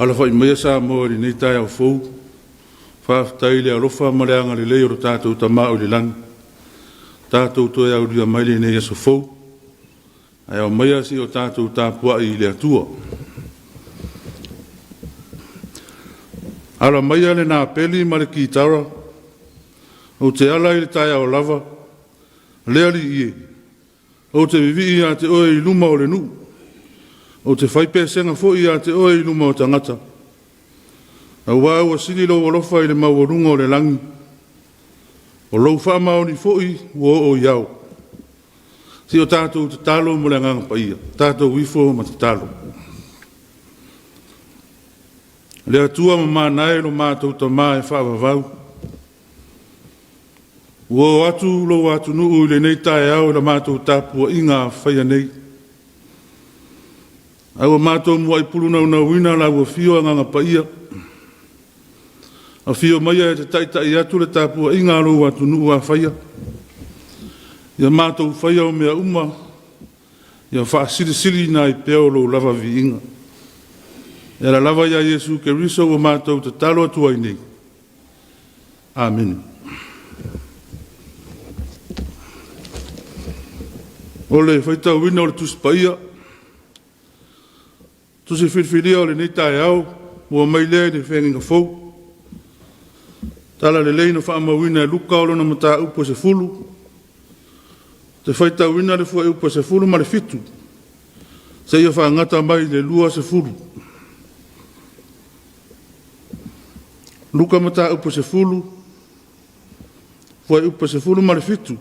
Alafai maia Samoa i lenei taeao fou. Faafetai i le alofa ma le agalelei o lo tatou Tama o i le lagi. Tatou toe aulia mai lenei aso fou. Ae aumaia se i o tatou tapuai i le Atua. Ala maia le napeli ma le kitara, ou te ala i le taeao lava, le Alii e, ou te vivii ia te oe i luma o le nuu, ou te fai pesega foi ia te oe i luma o tagata. Aua ua sili lou alofa i le maualuga o le lagi, o lou faamaoni foi ua oo i ao. Se i o tatou tatalo mo le Agaga Paia, tatou ifo ma tatalo. Le Atua mamana e lo matou Tama e faavavau, ua o atu lou atunuu i lenei taeao i la matou tapuaiga faia nei. Ae ua matou muai pulunaunauina lau afio Agaga Paia. Afio maia e te taitai atu le tapuaiga a lou atunuu a faia. Ia matou faia o mea uma, ia faasilisiliina ai pea o lou lava viiga. E ala lava ia Iesu Keriso ua matou tatalo atu ai nei. Amene. O le faitauina o le Tusi Paia, Tusi filifilia o lenei taeao ua mai lea i le Feagaiga Fou. Tala lelei na faamauina e Luka o lona mataupu e 10, te faitauina le fuaiupu e 17 seia faagata mai le 20. Luka mataupu e 10, fuaiupu e 17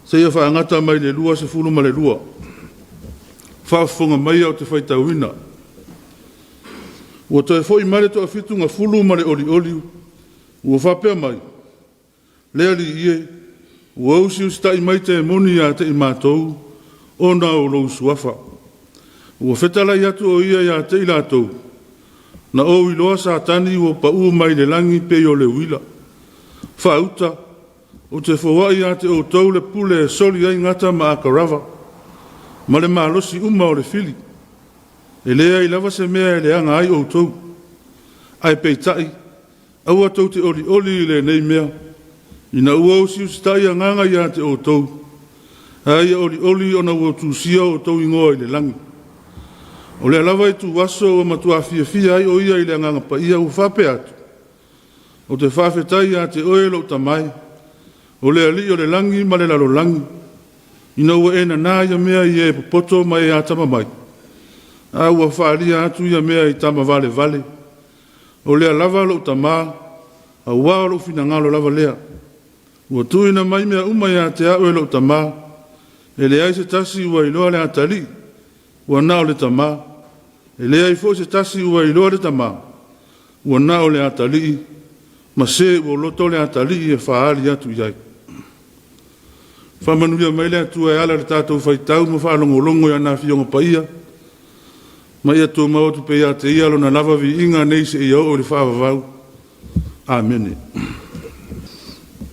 seia faagata mai le 22. Faafofoga maia ou te faitauina. Ua toe foi mai le toafitu gafulu ma le olioli, ua faapea mai, Le Alii e, ua usiusitai mai temoni ia te i matou, ona o lou suafa. Ua fetalai atu o ia ia te i latou, na ou iloa Satani ua pau mai le lagi pei o le uila. Faauta, ou te foai ia te outou le pule e soli ai gata ma akarava, ma le malosi uma o le fili. E leai lava se mea e leaga ai outou. Ae peitai, aua tou te olioli i lenei mea, ina ua usiusitai agaga ia te outou, a ia olioli ona ua tusia outou igoa i le lagi. O lea lava ituaso ua matua fiafia ai o ia i le Agaga Paia ua faapea atu, Ou te faafetai ia te oe lou Tama e, o le Alii o le lagi ma le lalolagi, ina ua e nanā ia mea i e popoto ma e atamamai, a ua faalia atu ia mea i tama valevale. O lea lava lou Tama, auā o lou finagalo lava lea. Ua tuuina mai mea uma ia te au e lou Tama, e leai se tasi ua iloa le Atalii, ua na o le Tama, e leai foi se tasi ua iloa le Tama, ua na o le Atalii, ma se ua loto le Atalii e faaali atu i ai. Faamanuia mai le Atua e ala i le tatou faitau ma faalogologo i ana Afioga Paia, ma ia tumau atu pea ia te Ia Lona lava viiga nei seia oo i le faavavau. Amene.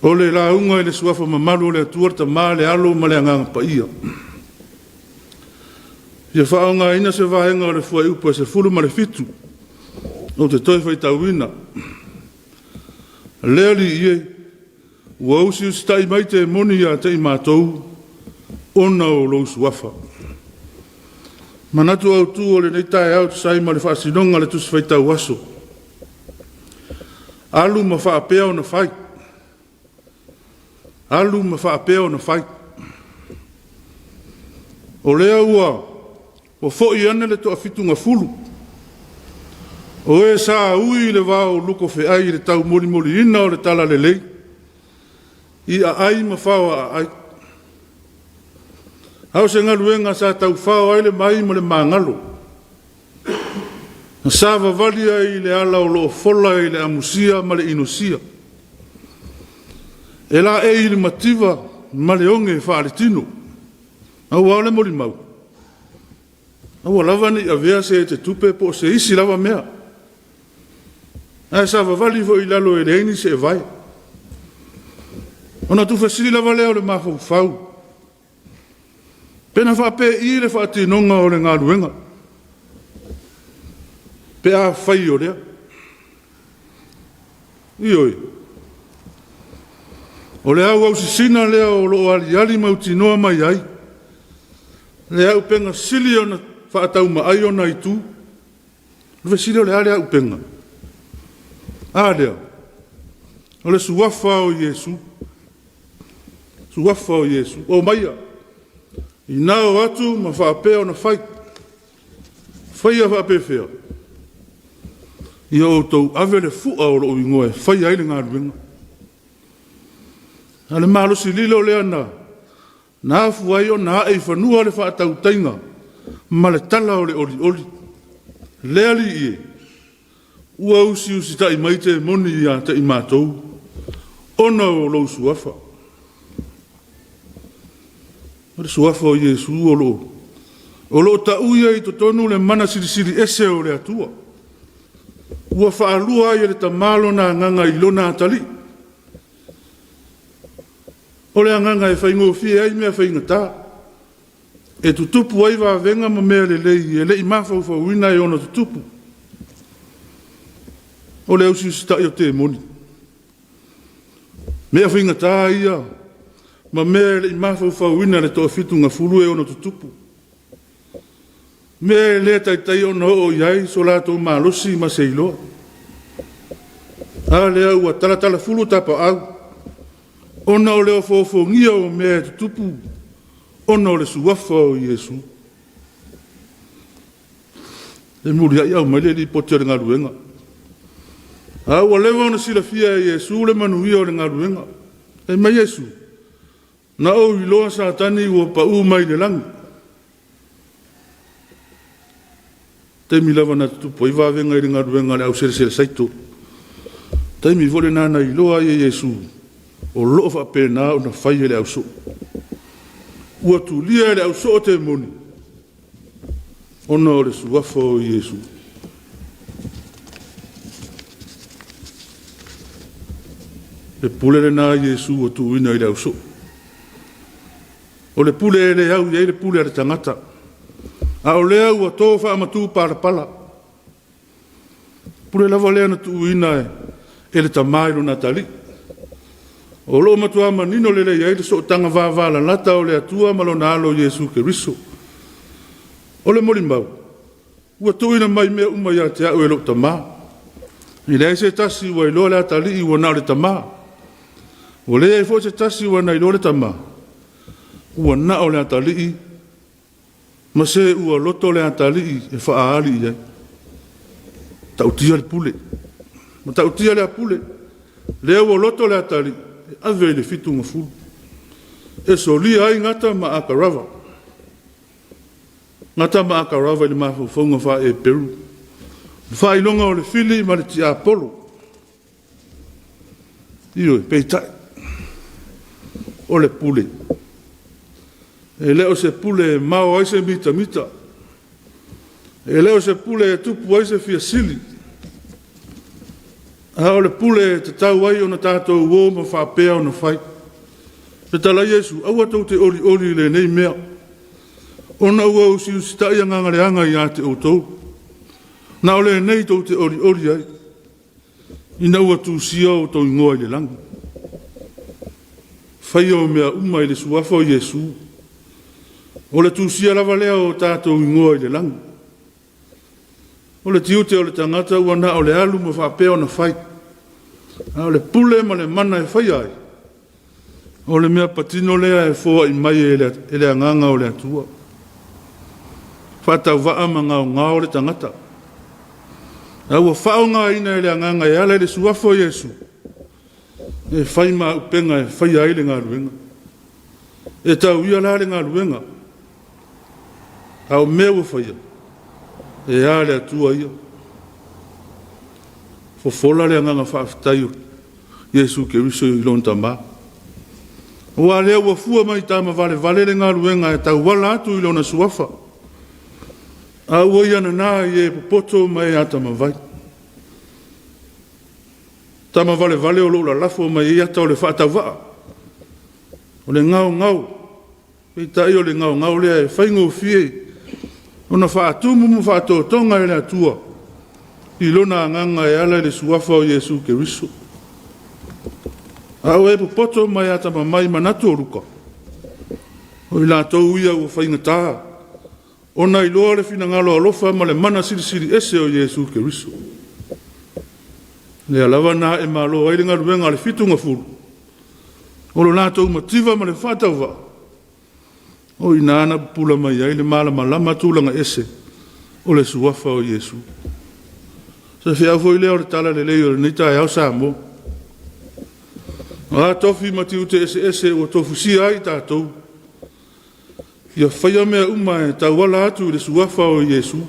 O le lauga i le suafa mamalu o le Atua le Tama, le Alo ma le Agaga Paia. Fia faaaogaina se vaega o le fuaiupu e 17 ou te toe faitauina. Le Alii e, ua usiusitai mai temoni ia te i matou, ona o lou suafa. Manatu autu o lenei taeao tusa ai ma le faasinoga o le Tusi Faitau Aso. Alu ma faapea ona fai. Alu ma faapea ona fai. O lea ua foi ane le toafitugafulu, o e sa ui i le vao o lukofeai i le taumolimoliina o le talalelei i aai ma fao aai. A o se galuega sa taufao ai le mai ma le magalo, na savavali ai i le ala o lo o fola i le amusia ma le inosia, e laei i le mativa ma le oge faaletino. Aua o le molimau, aua lava ne i avea se ete tupe po o se isi lava mea, ae savavali foi i lalo e leai ni seevae. Ona tuufesili lava lea o le mafaufau, pe na faapei le faatinoga o le galuega. Pe afai o lea. Ioe. O le auausisina lea o lo o aliali mautinoa mai ai le auupega sili ona faataumaai ona itu. O le fesili o le a le auupega? A lea, o le suafa o Iesu. Suafa o Iesu. Omaia, ina o atu ma faapea ona fai. Faia faapefea? Ia outou ave le fua o lou igoa e faia ai le galuega. A o le malosi lilo lea na na afua ai ona ae i fanua le faatautaiga ma le tala o le olioli. Le Alii e, ua usiusitai mai temoni ia te i matou, ona o lou suafa. O le suafa o Iesu o lo o tauia i totonu le mana silisili ese o le Atua. Ua faalua ai e le Tama lona agaga i lona atalii. O le agaga e faigofie ai mea faigata, e tutupu ai vavega ma mea lelei e le i mafaufauina e ono tutupu. O le usiusitai o temoni. Mea faigata ia ma mea e le i mafaufauina e le toafitugafulu e ono tutupu. Mea e le taitai ona oo i ai so latou malosi ma se iloa. A lea ua talatalafulu tapaau ona o le ofoofogia o mea e tutupu ona o le suafa o Iesu. E muliai aumai le lipoti a le galuega. A ua leva ona silafia e Iesu le manuia o le galuega. Fai mai Iesu, na ou iloa Satani ua pau mai le lagi. Taimi lava na tutupu ai vavega i le galuega a le au selesele saito. Taimi foi lena na iloa ai e Iesu o lo o faapena ona fai e le ausoo. Ua tulia e le ausoo temoni ona o le suafa o Iesu. Le pule lena a Iesu ua tuuina i le ausoo. O le pule e le au i ai le pule a le tagata, a o lea ua to faamatū palapala. Pule lava lea na tuuina e le Tama i lona atalii. O lo o matua manino lelei ai le sootaga vavalalata o le Atua ma lona Alo Iesu Keriso. O le molimau, ua tuuina mai mea uma ia te au e lou Tama. E leai se tasi ua iloa le atalii ua na o le Tama. Ua leai foi se tasi ua na iloa le Tama, ua na o le atalii ma se ua loto le atalii e faaali i ai. Ta'utia le pule. Ma ta'utia lea pule. Lea ua loto le atalii e ave i le 70. E solia ai Gata ma Akarava. Gata ma Akarava i le mafaufauga faa-Eperu. Le faailoga o le fili ma le tiapolo. Ioe, peitai, o le pule. E le o se pule e mao ai se mitamita. E le o se pule e tupu ai se fiasili. A o le pule e tatau ai ona tatou o ma faapea ona fai. Fetalai Iesu, aua tou te olioli i lenei mea, ona ua usiusitai agaga leaga ia te outou. Na o lenei tou te olioli ai, ina ua tusia outou igoa i le lagi. Faia o mea uma i le suafa o Iesu. O le tusia lava lea o tatou igoa i le lagi. O le tiute o le tagata ua na o le alu ma faapea ona fai. A o le pule ma le mana e faia ai, o le mea patino lea e foai mai e le agaga o le Atua. Faatauvaa ma gaogao le tagata. A ua faaaogaina e le agaga e ala i le suafa o Iesu, e fai ma auupega e faia ai le galuega. E tau ia la le galuega, a o mea ua faia, e a le Atua ia. Fofola le agaga faafetai o Iesu Keriso i lona Tama. Aua lea ua fua mai taamavalevale le galuega e tauala atu i lona suafa. A ua ia nana i e popoto ma e atamamai. Tamavalevale o lo o lalafo mai ai ata o le faatauvaa. O le gaogao, peitai o le gaogao lea e faigofie ona faatumu ma faatotoga e le Atua. i Lona Agaga e ala i le Suafa o Iesu Keriso. A o e popoto ma e atamamai i manatu o luka, o i latou ia ua faigata ona iloa le finagalo alofa ma le mana silisili ese o Iesu Keriso. Lea lava na ae malo ai le galuega a le Fitu-ga-fulu, o lo latou mativa ma le faatauvaa, o i ina na pupula mai ai le malamalama tulaga ese o le Suafa o Iesu. O se feau foi lea o le Talalelei o lenei taeao Samoa. O a tofi ma tiute eseese ua tofusia ai i tatou, ia faia mea uma e tauala atu i le Suafa o Iesu.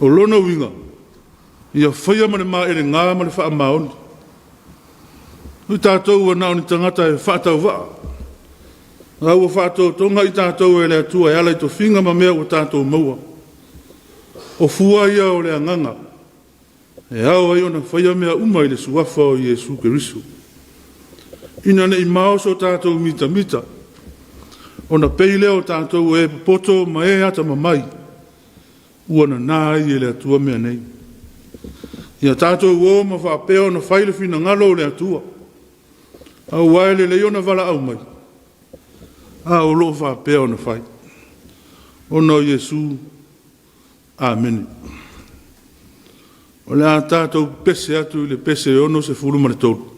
O lona uiga, ia faia ma le maelega ma le faamaoni. O i tatou ua na o ni tagata e faatauvaa, a ua faatotoga i tatou e le Atua e ala i tofiga ma mea ua tatou maua. O fua ia o le agaga e ao ai ona faia mea uma i le Suafa o Iesu Keriso, ina ne i mao so tatou mitamita, ona pei lea o tatou o e popoto ma e atamamai ua nana ai e le Atua mea nei. Ia tatou o ma faapea ona fai le finagalo o le Atua, aua e lelei ona valaau mai, a o lo o faapea ona fai. Ona o Iesu. Amene. O le a tatou pese atu i le pese 63.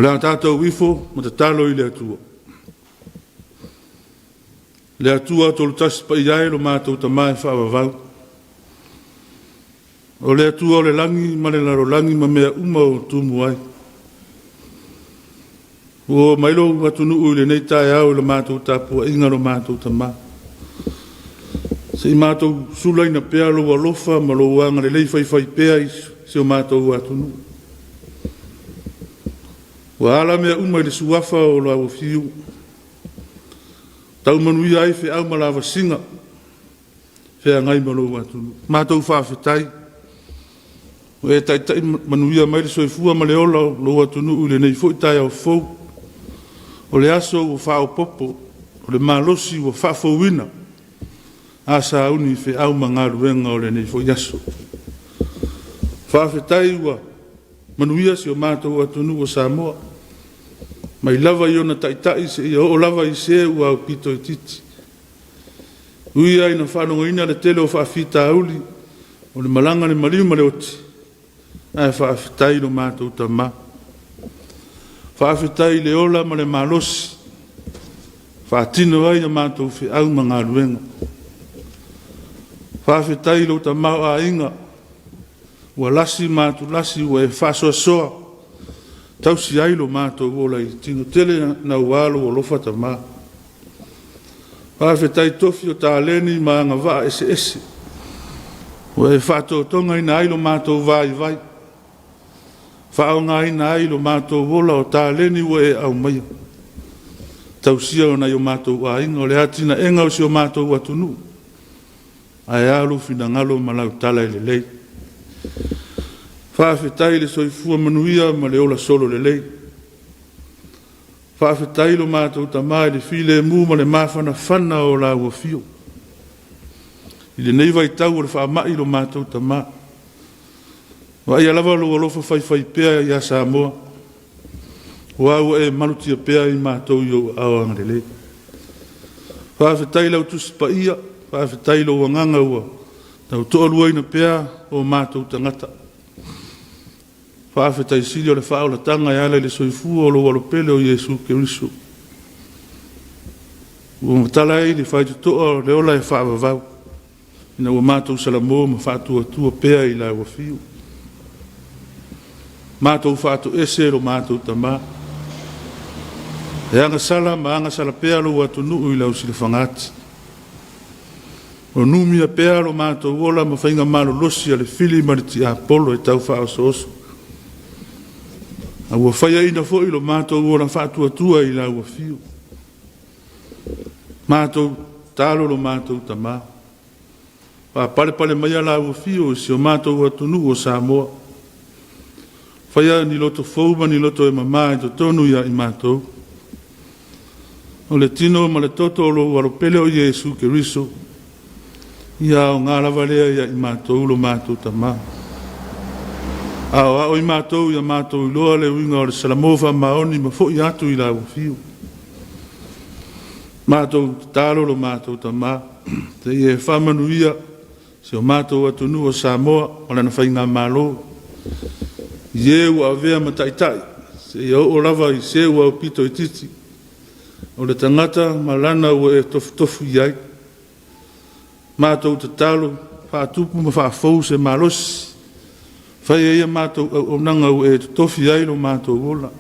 O le a tatou ifo ma tatalo i le Atua. Le Atua Tolutasi Paia e lo matou Tama e faavavau, o le Atua o le lagi ma le lalolagi ma mea uma o tumu ai. Ua oo mai lou atunuu i lenei taeao i le matou tapuaiga lo matou Tama. Se i matou sulaina pea lou alofa ma lou agalelei faifaipea i si o matou atunuu. Ua ala mea uma i le suafa o lau Afio, tau manuia ai feau ma lavasiga feagai ma lou atunuu. Matou faafetai, ua e taitai manuia mai le soifua ma le ola o lou atunuu i lenei foi taeao fou. O le aso ua faaopoopo, o le malosi ua faafouina, a sauni i feau ma galuega o lenei foi aso. Faafetai ua manuia si o matou atunuu o Samoa, mai lava i ona taitai seia oo lava i se ua aupito itiiti. Ui lava ina faalogoina le tele o faafitauli o le malaga, le maliu ma le oti, ae faafetai i lo matou Tama. Faafetai i le ola ma le malosi faatino ai a matou feau ma galuega. Faafetai i lou tamaoaiga ua lasi ma atulasi ua e faasoasoa tausi ai lo matou ola i le tino tele naua lou alofa Tama. Faafetai tofi o taleni ma agavaa eseese ua e faatotogaina ai lo matou vaivai, faaaogaina ai lo matou ola o taleni ua e aumaia, tausia o nai o matou aiga, o le atinaega o si o matou atunuu, ae a lou finagalo ma lau tala e lelei. Faafetai i le soifua manuia ma le ola solo lelei. Faafetai lo matou Tama i le filemu ma le mafanafana o lau afio. I lenei vaitau o le faamai lo matou Tama, vaaia lava lou alofa faifaipea ia Samoa, aua ua e malutia pea i matou i ou aao agalelei. Faafetai i lau Tusi Paia, faafetai i lou agaga ua tau toaluaina pea o matou tagata. Faafetai sili o le faaolataga e ala i le soifua o lou Alopele o Iesu Keriso. Ua matala ai le faitotoa o le ola e faavavau, ina ua matou salamo ma faatuatua pea i lau afio. Matou faatoese lo matou Tama, e agasala ma agasala pea lou atunuu i lau silafagati. O numia pea lo matou ola ma faiga malolosi a le fili ma le tiapolo e tau faaosooso. A ua faiaina foi lo matou ola faatuatua i lau afio. Matou talo lo matou Tama, faapalepale maia lau afio i si o matou atunuu o Samoa. Faia ni loto fou ma ni loto e mama i totonu ia i matou. O le tino ma le toto o lou Alopele o Iesu Keriso, ia aoga lava lea ia i matou lo matou Tama. Aoao i matou ia matou iloa le uiga o le salamo faamaoni ma foi atu i lau afio. Matou tatalo lo matou Tama, seia e faamanuia si o matou atunuu o Samoa ma lana faigamalo, i e ua avea ma taitai, seia oo lava i se ua aupito itiiti, o le tagata ma lana ua e tofutofu i ai. Matou tatalo, faatupu ma faafou se malosi, fai ai a matou auaunaga ua e totofi ai lo matou ola.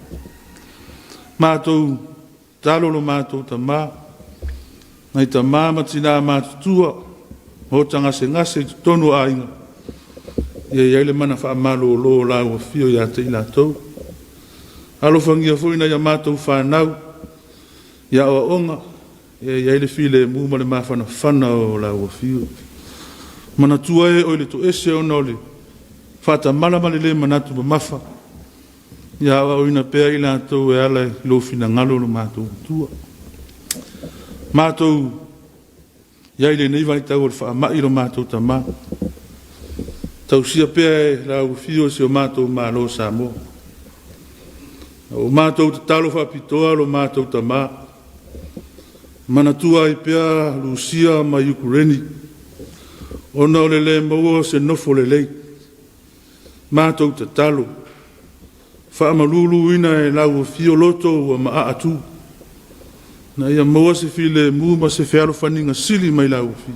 Matou tatalo lo matou Tama, nai tama ma tina matutua ma ota gasegase i totonu o aiga, ia i ai le mana faamalolo o lau afio ia te i latou. Alofagia foi nai a matou fanau i aoaoga, ia i ai le filemu ma le mafanafana o lau afio. Manatua e oe le toese ona o le faatamala ma le le manatu mamafa, ia aoaoina pea i latou e ala i lou finagalo lo matou Atua. Matou i ai lenei vaitau o le faamai lo matou Tama, tausia pea e lau afio si o matou Malo o Samoa. O matou tatalo faapitoa lo matou Tama, manatua ai pea Lusia ma Iukureni, ona o le le maua o se nofo lelei. Matou tatalo, Faamaluluina e lau afio loto ua maaatu, na ia maua se filemu ma se fealofaniga sili mai lau afio.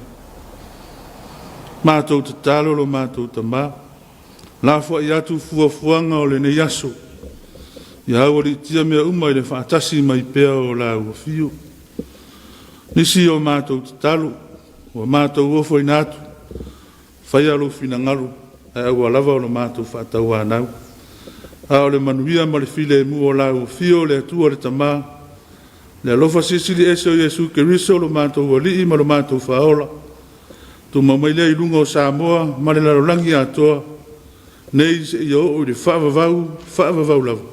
Matou tatalo lo matou Tamā, lafoai atu fuafuaga o lenei aso, ia aualiitia mea uma i le faatasi mai pea o lau afio. Nisi o matou tatalo, ua matou ofoina atu, faia lou finagalo, ae aua lava o lo matou faatauanau. A o le manuia ma le filemu o lau afio le Atua le Tamā, le alofa silisili ese o Iesu Keriso lo matou Alii ma lo matou Faaola, tumau mai lea i luga o Samoa ma le lalolagi atoa, nei seia oo i le faavavau, faavavau lava.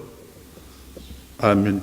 Amene.